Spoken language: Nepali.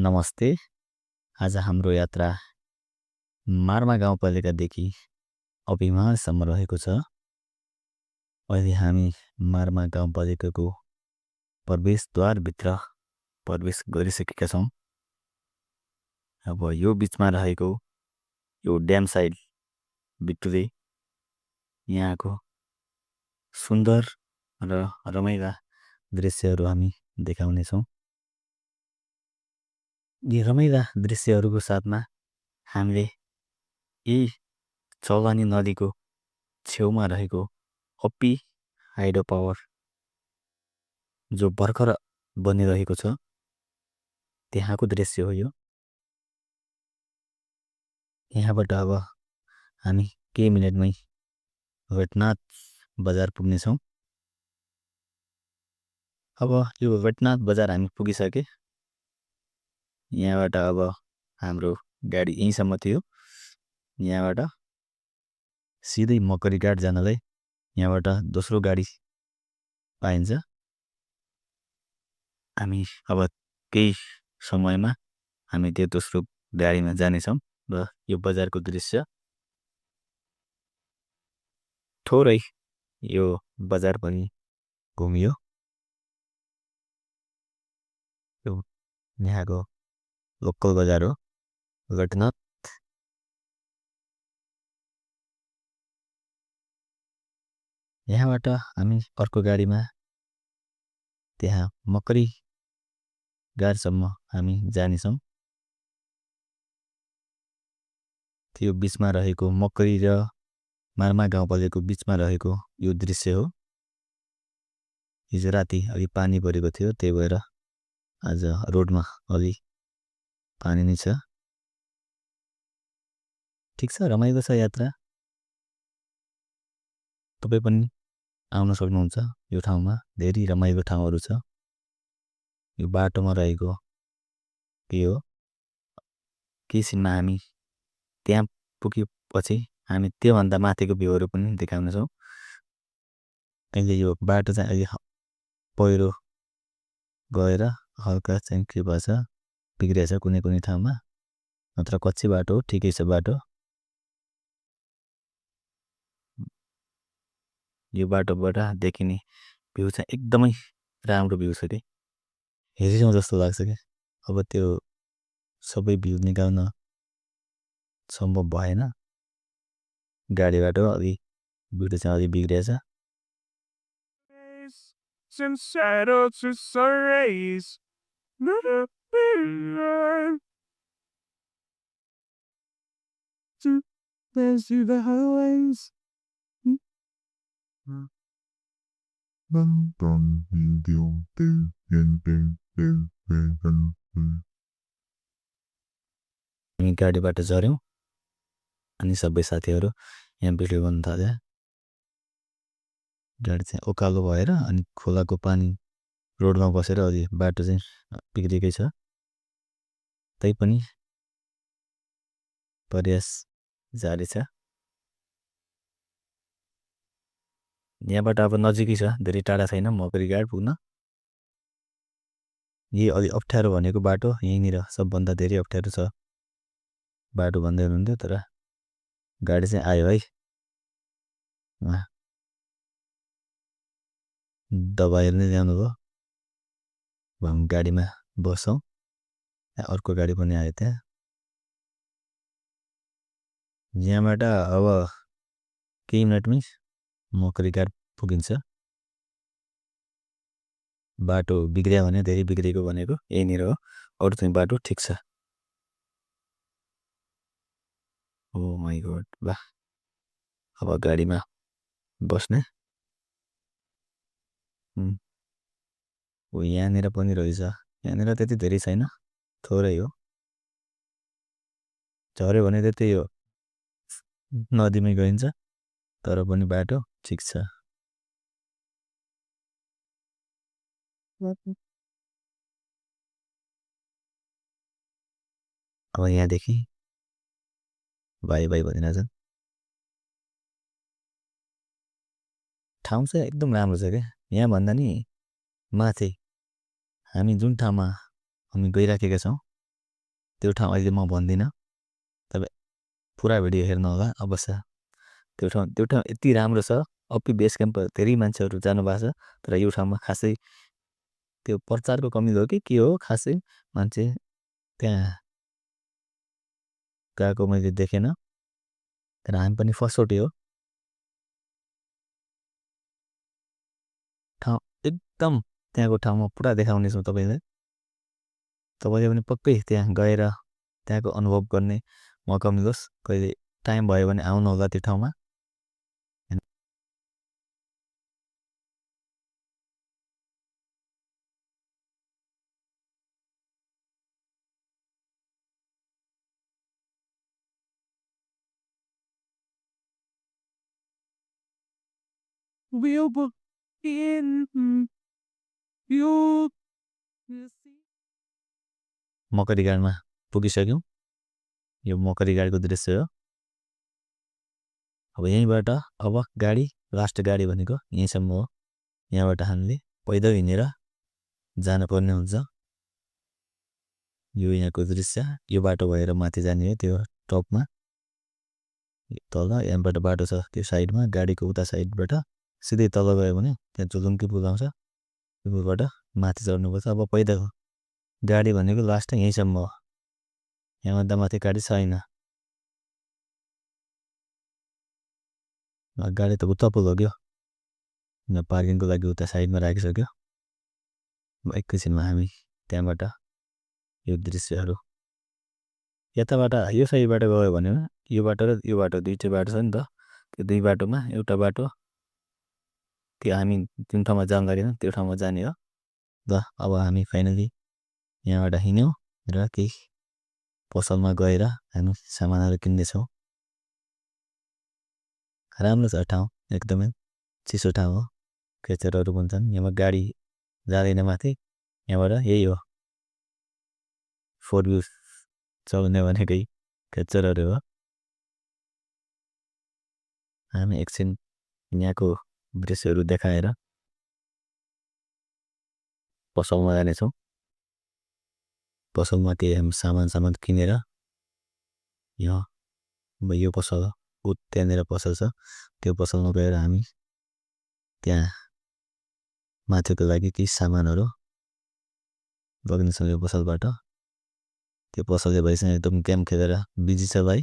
नमस्ते। आज हाम्रो यात्रा मार्मा गाउँपालिकादेखि अभिमानसम्म रहेको छ। अहिले हामी मार्मा गाउँपालिकाको प्रवेशद्वारभित्र प्रवेश गरिसकेका छौँ। अब यो बिचमा रहेको यो ड्याम साइड भित्रै यहाँको सुन्दर र रमाइला दृश्यहरू हामी देखाउनेछौँ। यी रमाइला दृश्यहरूको साथमा हामीले यही चौलानी नदीको छेउमा रहेको अप्पी हाइड्रो पावर जो भर्खर बनिरहेको छ त्यहाँको दृश्य हो यो। यहाँबाट अब हामी केही मिनेटमै भेटनाथ बजार पुग्नेछौँ। अब यो भेटनाथ बजार हामी पुगिसके। यहाँबाट अब हाम्रो गाडी यहीँसम्म थियो। यहाँबाट सिधै मकरी घाट जानलाई यहाँबाट दोस्रो गाडी पाइन्छ। हामी अब केही समयमा हामी त्यो दोस्रो गाडीमा जानेछौँ र यो बजारको दृश्य थोरै यो बजार पनि घुमियो। यो यहाँको लोकल बजार हो भेटनाथ। यहाँबाट हामी अर्को गाडीमा त्यहाँ मकरी घाटसम्म हामी जानेछौँ। त्यो बिचमा रहेको मकरी र मार्मा गाउँपालिकाको बिचमा रहेको यो दृश्य हो। हिजो राति अलि पानी परेको थियो, त्यही भएर आज रोडमा अलि पानी नै छ। ठिक छ, रमाइलो छ यात्रा। तपाईँ पनि आउन सक्नुहुन्छ यो ठाउँमा। धेरै रमाइलो ठाउँहरू छ। यो बाटोमा रहेको के हो एकैछिनमा हामी त्यहाँ पुगेपछि हामी त्योभन्दा माथिको भ्यूहरू पनि देखाउनेछौँ। अहिले यो बाटो चाहिँ अलि पहिरो गएर हल्का चाहिँ के भएछ बिग्रिएछ कुनै कुनै ठाउँमा, नत्र कच्ची बाटो हो, ठिकै छ बाटो। यो बाटोबाट देखिने भ्यू चाहिँ एकदमै राम्रो भ्यू छ कि हेरिरहँ जस्तो लाग्छ क्या। अब त्यो सबै भ्यू निकाल्न सम्भव भएन, गाडीबाट अलि भिडियो चाहिँ अलि बिग्रिएछ। हामी गाडीबाट झऱ्यौँ अनि सबै साथीहरू यहाँ भिडियो गर्नु थाले। गाडी चाहिँ उकालो भएर अनि खोलाको पानी रोडमा बसेर अलि बाटो चाहिँ बिग्रेकै छ, तैपनि प्रयास जारी छ। यहाँबाट अब नजिकै छ, धेरै टाढा छैन मकरी घाट पुग्न। यही अलि अप्ठ्यारो भनेको बाटो यहीँनिर सबभन्दा धेरै अप्ठ्यारो छ बाटो भन्दै हुनुहुन्थ्यो, तर गाडी चाहिँ आयो है। दबाएर नै ल्याउनु भयो। हामी गाडीमा बस्छौँ। अर्को गाडी पनि आयो त्यहाँ। यहाँबाट अब केही मिनटमै मकरी घाट पुगिन्छ। बाटो बिग्रियो भने धेरै बिग्रेको भनेको यहीँनिर हो, अरू चाहिँ बाटो ठिक छ। ओ माई गॉड, वाह। अब गाडीमा बस्ने यहाँनिर पनि रहेछ। यहाँनिर त्यति धेरै छैन, थोरै हो। झऱ्यो भने त त्यही हो, नदीमै गइन्छ, तर पनि बाटो ठिक छ। अब यहाँदेखि भाइ भाइ भनिरहेछन्। ठाउँ चाहिँ एकदम राम्रो छ क्या। यहाँभन्दा नि माथि हामी जुन ठाउँमा हामी गइराखेका छौँ त्यो ठाउँ अहिले म भन्दिनँ। तपाईँ पुरा भिडियो हेर्नु होला अवश्य। त्यो ठाउँ यति राम्रो छ। अपी बेस क्याम्प धेरै मान्छेहरू जानुभएको छ, तर यो ठाउँमा खासै त्यो प्रचारको कमी हो कि के हो, खासै मान्छे त्यहाँ गएको मैले देखेन। तर हामी पनि फर्स्टचोटि हो। ठाउँ एकदम त्यहाँको ठाउँमा पुरा देखाउनेछौँ तपाईँलाई। तपाईँले पनि पक्कै त्यहाँ गएर त्यहाँको अनुभव गर्ने मौका मिलोस्। कहिले टाइम भयो भने आउनु होला त्यो ठाउँमा। मकरी गाडमा पुगिसक्यौँ। यो मकरी गाडीको दृश्य हो। अब यहीँबाट अब गाडी लास्ट गाडी भनेको यहीँसम्म हो। यहाँबाट हामीले पैदल हिँडेर जानुपर्ने हुन्छ। यो यहाँको दृश्य। यो बाटो भएर माथि जाने हो त्यो टपमा। तल यहाँबाट बाटो छ त्यो साइडमा, गाडीको उता साइडबाट सिधै तल गयो भने त्यहाँ चुलुङ्की पुल आउँछ। त्यो पुलबाट माथि चढ्नुपर्छ। अब पैदल गाडी भनेको लास्ट यहीँसम्म हो। यहाँभन्दा माथि गाडी छैन। गाडी त उता पो लग्यो, पार्किङको लागि उता साइडमा राखिसक्यो। एकैछिनमा हामी त्यहाँबाट यो दृश्यहरू यताबाट यो साइडबाट गयो भने यो बाटो र यो बाटो दुईटै बाटो छ नि त। त्यो दुई बाटोमा एउटा बाटो त्यो हामी जुन ठाउँमा जान लागेन त्यो ठाउँमा जाने हो। ल अब हामी फाइनली यहाँबाट हिँड्यौँ र केही पसलमा गएर हामी सामानहरू किन्नेछौँ। राम्रो छ ठाउँ, एकदमै चिसो ठाउँ हो। खेचरहरू पनि छन्। यहाँमा गाडी जाँदैन माथि। यहाँबाट यही हो 4 व्हिल चल्ने भनेकै खेचरहरू हो। हामी एकछिन यहाँको दृश्यहरू देखाएर पसलमा जानेछौँ। पसलमा केही हामी सामान किनेर यहाँ यो पसल हो, त्यहाँनिर पसल छ। त्यो पसलमा गएर हामी त्यहाँ माथिको लागि केही सामानहरू लग्नेछौँ यो पसलबाट। त्यो पसलले भइसँग एकदम गेम खेलेर बिजी छ भाइ।